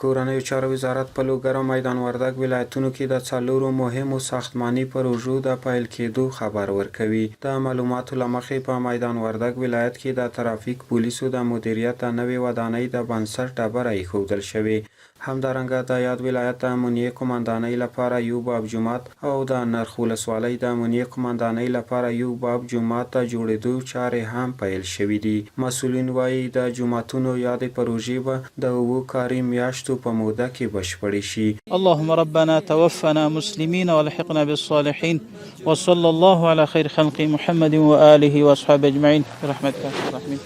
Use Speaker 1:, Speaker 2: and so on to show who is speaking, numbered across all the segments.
Speaker 1: کورنیو چارو وزارت په لوګر او میدان وردګ ولایتونو کې د څلورو مهمو ساختماني پروژو د پیل کېدو خبر ورکوي. د معلوماتو له مخې، په میدان وردګ ولایت کې د ترافیک پولیسو د مدیریت د نوې ودانۍ د بنسټ ډبره ایښودل شوې. همدارنګه د یاد ولایت د امنیې قوماندانۍ لپاره یو باب جومات او د نرخ ولسوالۍ د امنیې قوماندانۍ لپاره یو باب جومات د جوړېدو چارې هم پیل شوې دي. مسؤلین وايي، د جوماتونو یادې پروژې به د اوو کاري میاشتو په موده کې بشپړې شي.
Speaker 2: اللهم ربنا توفنا مسلمين والحقنا بالصالحين وصلى الله على خير خلق محمد وآله وأصحابه أجمعين برحمتك يا الراحمين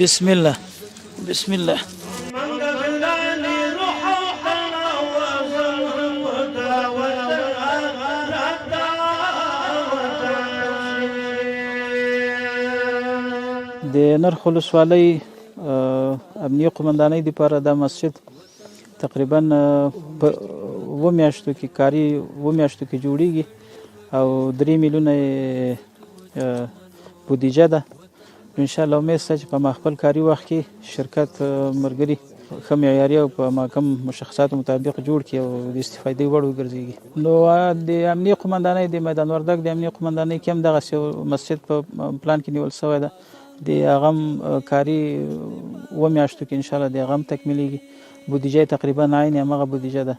Speaker 2: بسم الله بسم الله. د نرخ ولسوالۍ امنیه قومندانۍ لپاره دا مسجد تقریبا په و میاشتو کې کاری و میاشتو کې جوړیږي او 3 میلیونه بودیجه ده. ان شاء الله امید شته چې په ما خپل کاري وخت کې شرکت مرګري ښه معیاري او په ما کوم مشخصاتو مطابق جوړ کړي او د استفادې وړ وګرځيږي. نو د امنیه قومندانۍ د میدان وردګ د امنیه قومندانۍ کې هم دغسې مسجد په پلان کې نیول شوی ده، د هغه هم کاري اووه میاشتو کې ان شاء الله د هغه هم تکمیلېږي. بودیجه یې تقریبا عین هماغه بودیجه ده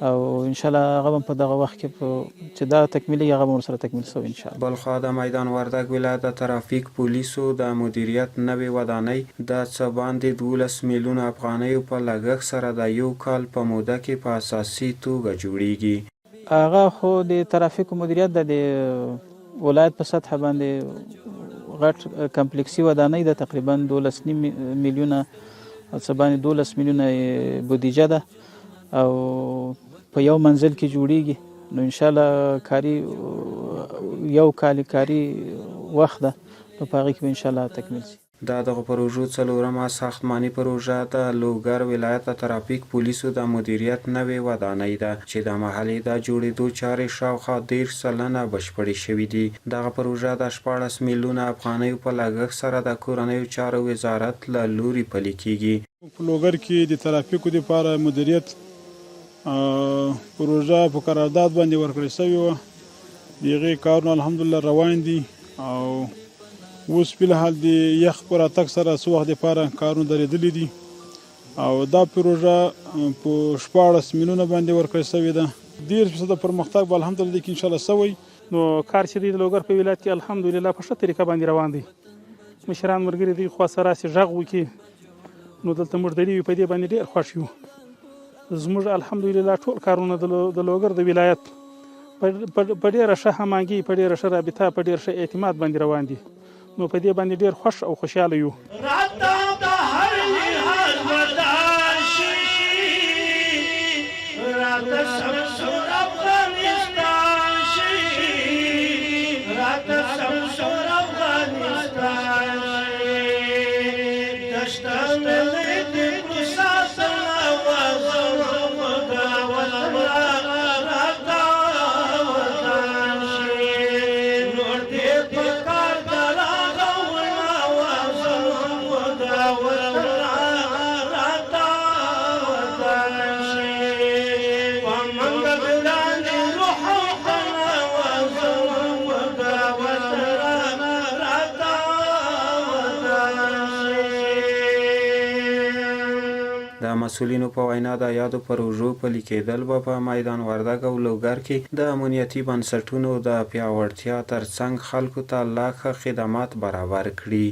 Speaker 2: او ان شاء الله هغه به په دغه وخت کې چې دا تکمیلېږي هغه به ورسره تکمیل شوی ان شاء الله.
Speaker 1: بلخوا د میدان وردګ ولایت د ترافیک پولیسو د مدیریت نوې ودانۍ د څه باندې 12 میلیونه افغانیو په لګښت سره د یو کال په موده کې په اساسي توګه جوړېږي.
Speaker 2: هغه خو د ترافیکو مدیریت ده، د ولایت په سطحه باندې غټ کمپلیکسي ودانۍ ده، تقریبا 12.5 میلیونه څه باندې 12 میلیونه بودیجه ده او په یو منزل کې جوړیږي. نو ان شاء الله کاری یو کال کاری وخت ده، نو په هغې کې به ان شاء الله تکمیل شي.
Speaker 1: د دغو پروژو څلورمه ساختماني پروژه د لوګر ولایت د ترافیک پولیسو د مدیریت نوې ودانۍ ده چې د محلې د جوړېدو چارې شاوخوا 30% بشپړې شوې دي. دغه پروژه د 16 میلیونه افغانیو په لګښت سره د کورنیو چارو وزارت له لوري پلي کېږي.
Speaker 3: په لوګر کې د ترافیکو لپاره مدیریت پروژه په قرارداد باندې ورکړل شوې وه، د هغې کارونه الحمدلله روان دي او اوس په الحال د یخ په راتګ سره څه وخت لپاره کارونه درېدلي دي او دا پروژه په 16 میلیونه باندې ورکړل شوې ده. 30% پرمختګ به الحمدلله دې کې انشاءالله شوی.
Speaker 4: نو کار چې دی د لوګر په ولایت کې الحمدلله په ښه طریقه باندې روان دی. مشران ملګري دوی خو سره راسي غږ وکړي، نو دلته موږ دلې په دې باندې ډېر خوښ یو. زموږ الحمدلله ټول کارونه د لوګر د ولایت په ډېره ښه هماهنګي، په ډېره ښه رابطه، په ډېر ښه اعتماد باندې روان دي. نو په دې باندې ډېر خوښ او خوشحاله یو.
Speaker 5: راته د هر لحاظ ودان شي، راته سمسور افغانستان شي، راته سمسور افغانستان شي. دشته ملي دې کړو ساتنه وزموږ وطن راته ودان شي. نور دې په کار د رغونه وزموږ وطن راته ودان شي. په موږ ګران روح او تنه وزموږ وطن راته ودان شي.
Speaker 1: د مسؤلینو په وینا، د یادو پروژو پلي کېدل به په میدان وردګ او لوګر کې د امنیتي بنسټونو د پیاوړتیا ترڅنګ خلکو ته لا ښه خدمات برابر کړي.